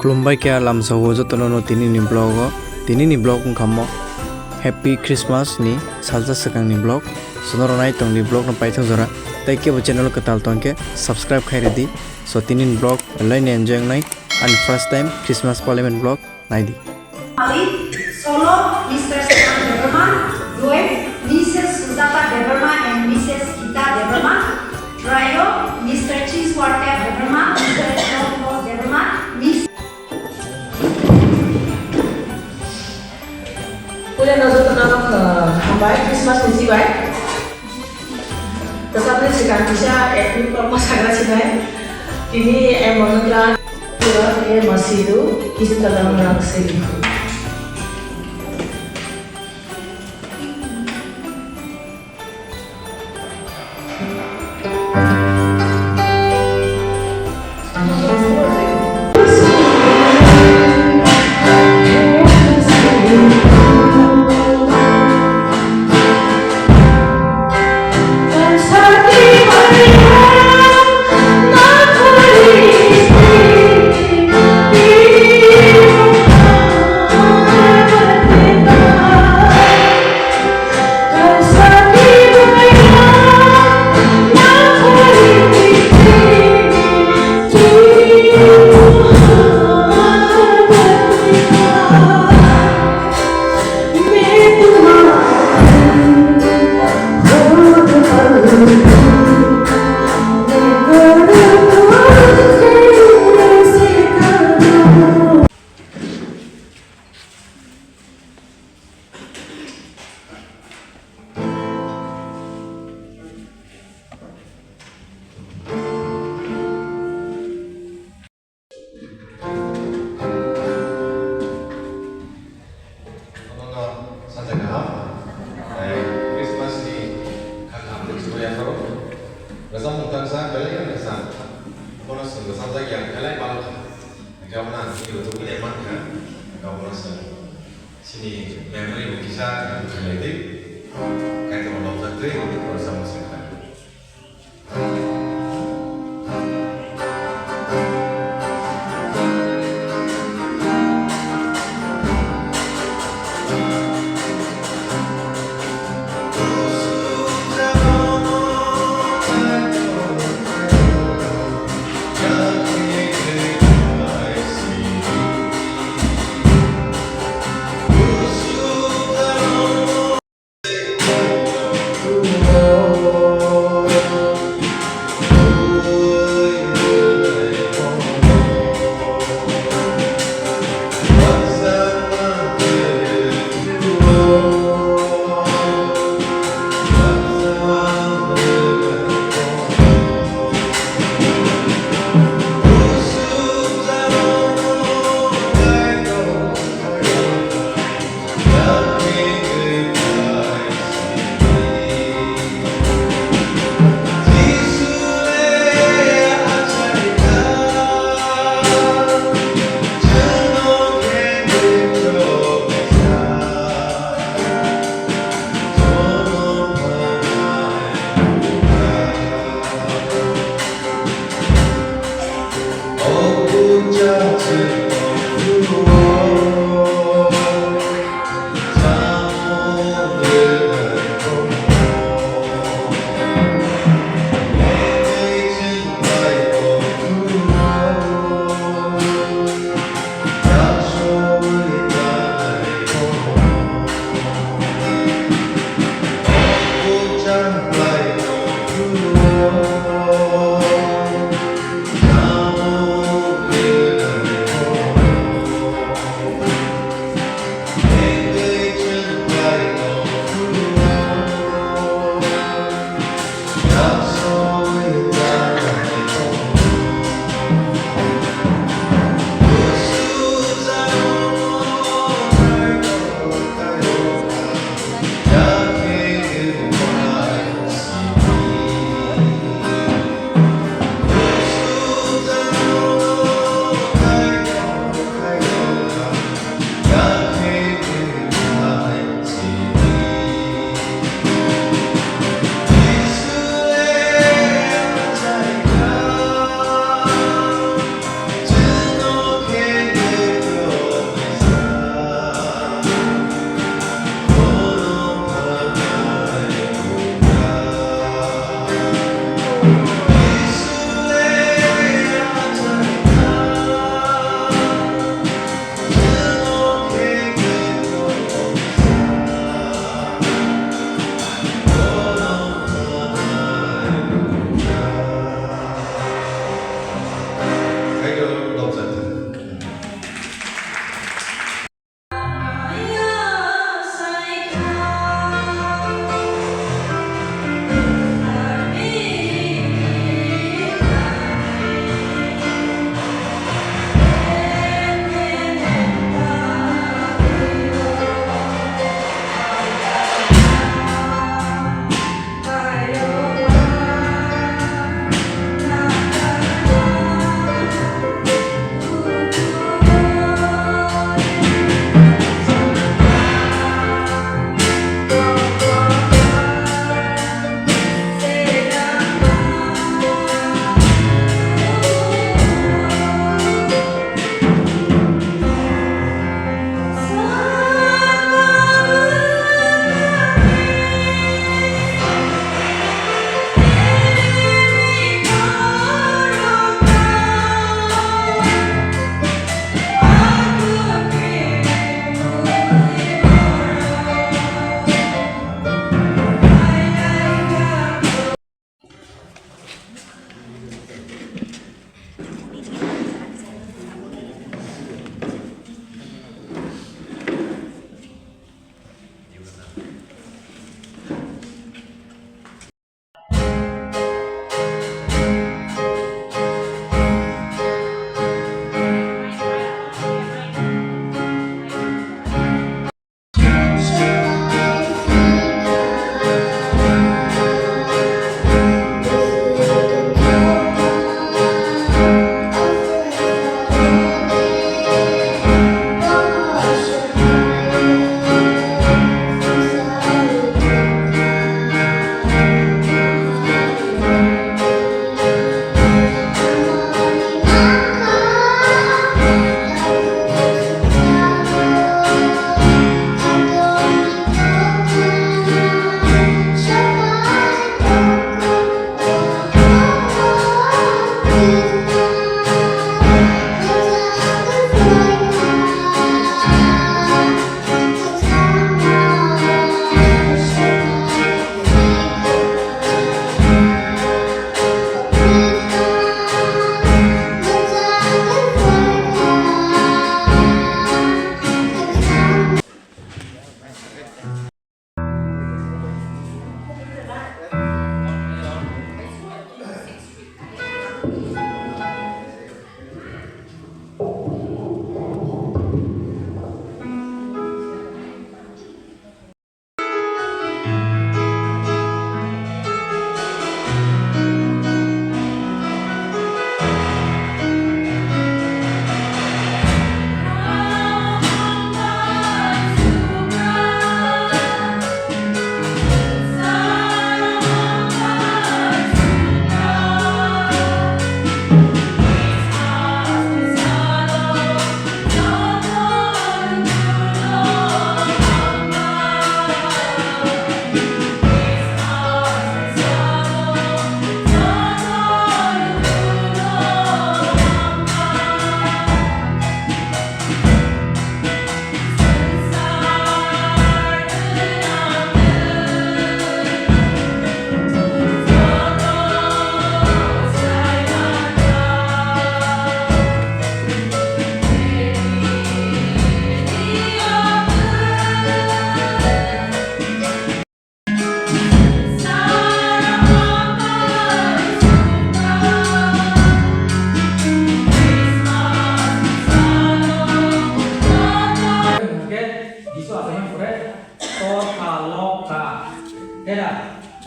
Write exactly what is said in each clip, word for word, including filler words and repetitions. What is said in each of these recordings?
Khulumbai khe lamsao jotono no tini ni vlog o. Tini ni vlog wngkha mo Happy Christmas ni salsa swkang ni vlog. Sonoro nai tong di vlog no paithak jora. Tei kebo channel kwtal tong khe subscribe khai ridi. So tini ni vlog belai ni enjoy wngnai. Ani first time Christmas Parliament vlog nai di. Malik, solo, Mister Shyam Debbarma, duet, Missus Sujata Debbarma and Missus Gita Debbarma, trio, Mister Chiswarta Debbarma, Mister John Paul Debbarma, Miss. Puila no jotono, uh, hambai, Christmas ni chibai. Kwchangni swkang kisa acting kok mosagra sinai. Tini M Manandra, M Masidu, Istabang Rangsi. Omono saja kaham, tei Christmas ni kha kaham tei chubai yapharo. Rwchapmung tangsa belai no kisa. Omono chwng rwchapjak ya belai balo kha. Hwnkhe omono ang video tubui nai mankha. Hwnkhe omono chwng chini memory bo kisa khailai twi. Kaitorno lobjak twi rwchapmung se kha.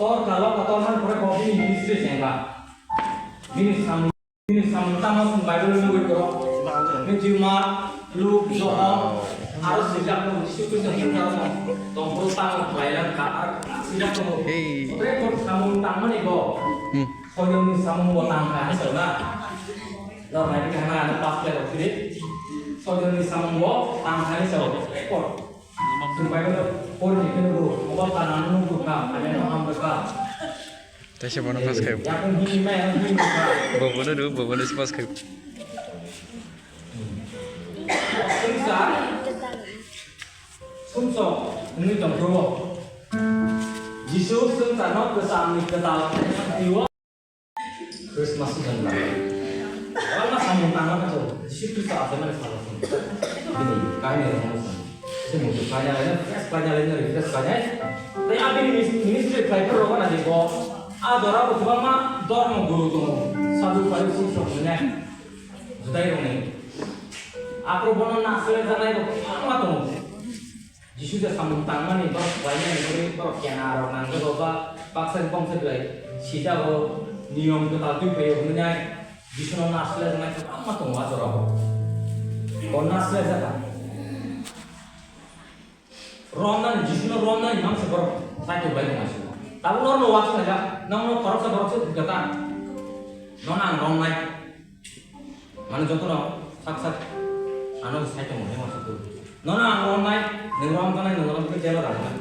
Tor kalo kotor han pore ko bini ministry jengba. Bini sam-, bini samung tamo sung Bible nugui koro. Matthew, Mark, Luke, John, aro sijak no Jisu Kristo hinta no tongpro tamo khlailang ka ar sijak no. Hey. Ore ko samung tangmani bo. Hmm. Soyoni samung bo tangka hai sona. Lor nai bini hana ana pas khlai rok sidi. Soyoni samung bo tangka hai sona. Record. Sumbai ko pori ni kenu bo. Oba kana nunu ka, ane no ham ka. Taisa bono pas khayo. Yakung hini mai, yakung hini ka. Bobono do, bobono pas khayo. Sumsa. Sumsok wngwi tongphuru. Jisu swngcharno kwchangni kwtal khaimani twiwi Christmas season ba. Kwbangma samung tangma khe chwng Jisu Khristo achaimani salo chwng bini kainwi rwmani chwng se muitu khlaina laina, fresh khlaina laina, refresh khlainai. Tei a bini mis-, ministry khlai phuru rwgana di bo a jora bo kwbangma dhormo guru tongo, sadhu, pharisee, sok hwnwi nai. Judai rokni. Aphuru bono nasle janai rok kwbangma tongo. Jisu je samung tangmani borok khlainani bagwi borok kena rok nangjago ba baksa bongsa belai sijago niyom kwtal twi phaio hwnwi nai Jisuno nasle janai kwbangma tongo a jorao. Bo nasle jaka. Romnani, Jisuno romnani mangsa borok cycle bai tongma sio. Tabuk norokno uansuknai jak, nokno khoroksa borok se hwnkha ta? Nono ang romnai. Mane jotono sak sak ano sai tongmani uansukgo. Nono ang romnai, nwng romjaknai, nwng romjaknai jelo rajak.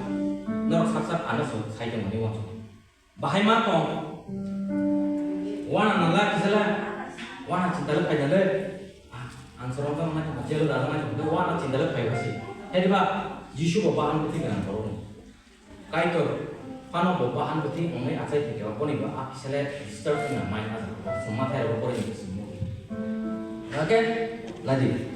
Norok sak sak ano sai tongmani uansukgo. Bahai ma tong. Wana nala kisala. Wana chinta le phaida le. Ah, ang sorong tong na jelo da na de wana chinta le phai basi. Hediba Jisu bo bahan bwtwi gana tong. Kaitor phano bo bahan bwtwi ongnai achai thike boni ba a kisale disturb na mai a summa thai ro bori ni summo. Oke? Ladi.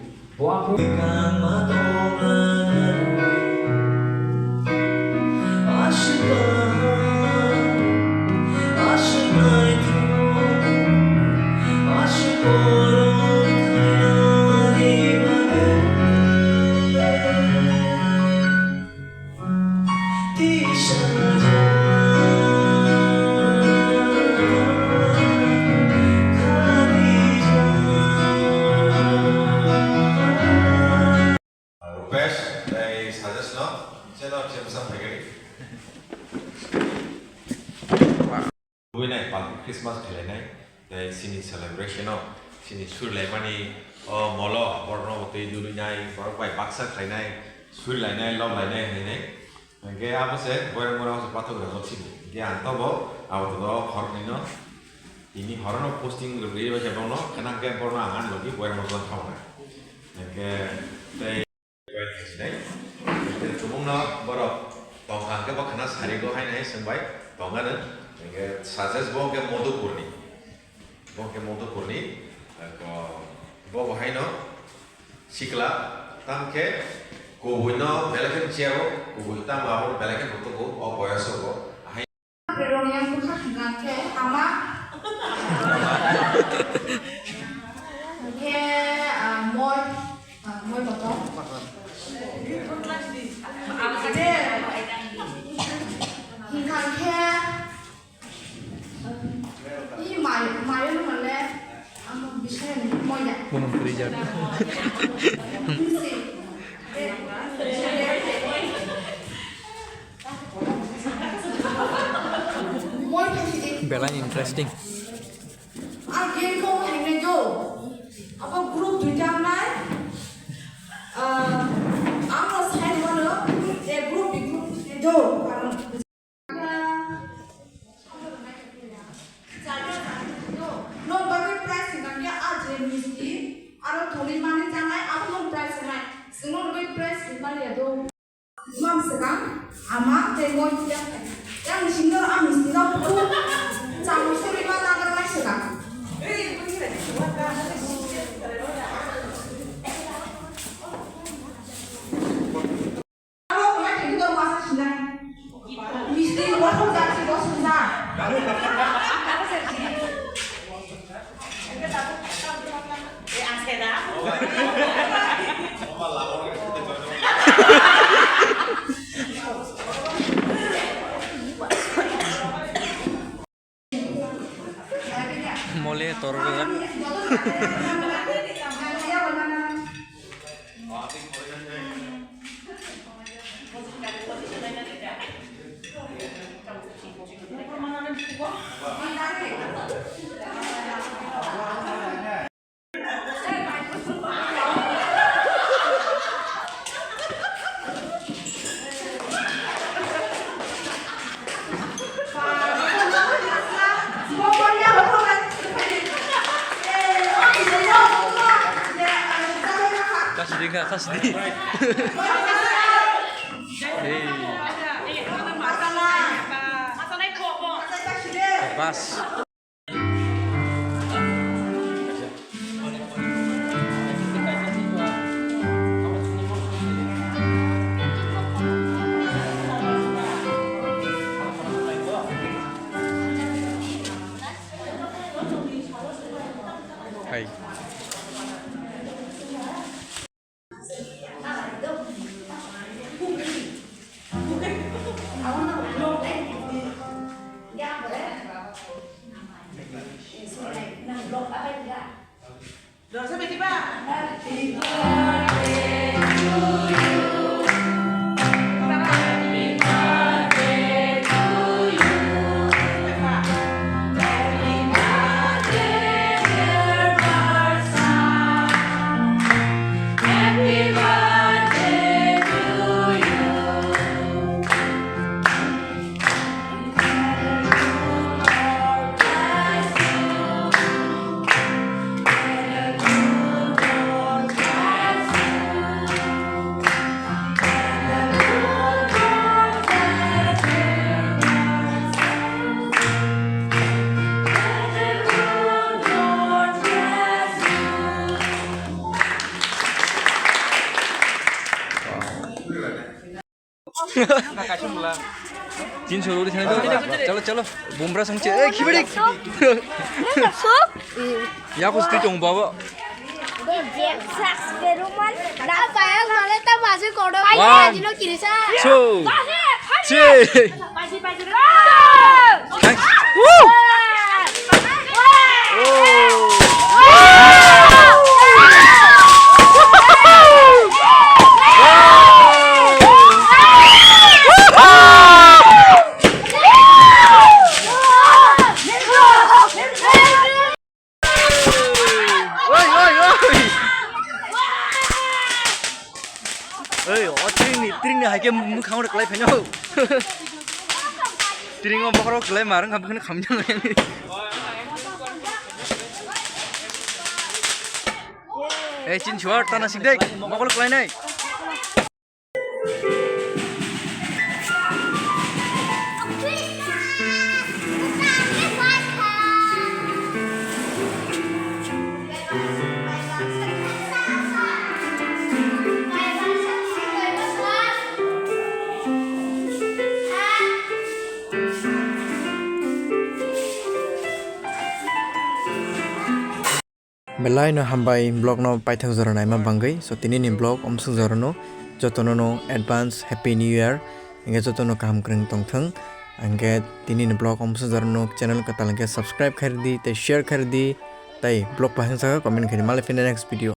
Rupesh, tei suggest no, chelo chelo sa phai gari. Tubui nai, pal Christmas khelai nai, tei sini celebration o, sini suri lai mani, o molo, borok no twi duri nai, borok bai baksa khlai nai, suri lai nai, lom lai nai, hinwi nai. Hingke abo se boyang mora se pathok rok sini. Hingke ang tobo abo to khoroknwi no tini horo no posting rwgwi bai khe bono khenang khe bono ang ani logi boyang mora thok na. Hingke tei tei tumung no borok tongkha hingke bo khana sari go hai nai swng bai tongkha no. Hingke suggest bo hingke Madhupurni. Bo hingke Madhupurni, eh, ko-, bo bo haino sikla, tam khe kubui no belai khe chair o, kubui tam abo belai khe butugo, o boyos o bo. Ahai Rong yang bwkha hwnka khe ama. Khe, ah, moi, ah, moi kotor. Hwnka khe, Ih, mai, mai ano male, amo bising moi ya. Bono freezer. Moi khe sidi. Belai interesting. A game ko henge do. Abo group duita nai. Ah, amo sai mano group A, group B, group C do. Karon Nok bagwi prize hwnka khe a je misti aro thongwi manwi chanai abo nok prize hwnai. Chwngno rwgwi prize hwnmani ya do. Mam swkang ama tei moi yang yang singno a misti no phuru chamo suri ma nagar nai swkang. Abo wngkha khe dor masa sinai. Misti ni wathok jak si bo swngjak. Eh, ang se da. Ole torok jak. Kasih dia, kasih dia. Hey. Bas. Hai. Tin soro uri thani. Chalo, chalo. Bumra sangche. Eh, khibidi. Ya ko sti tong baba. One, two, three. Thanks. Woo! Oi, oi, oi! Oi, o tring ni, tring ni hai khe mwkhang rok klai phaino. Tring o bokhorok klai marwng kha, bukhano khamjak nai. Ei, chin chuar, tana sikdek, mokol klai nai. Belai no hambai vlog no paithak jora naima bangwi. So tini ni vlog omswk jora no joto no no advance happy new year. Hingke joto no kaham kwrwng tongthwng. Hingke tini ni vlog omswk jora no channel kwtal hingke subscribe khairdi tei share khairdi. Tei vlog bahai wngsa comment khairdi malai phina next video.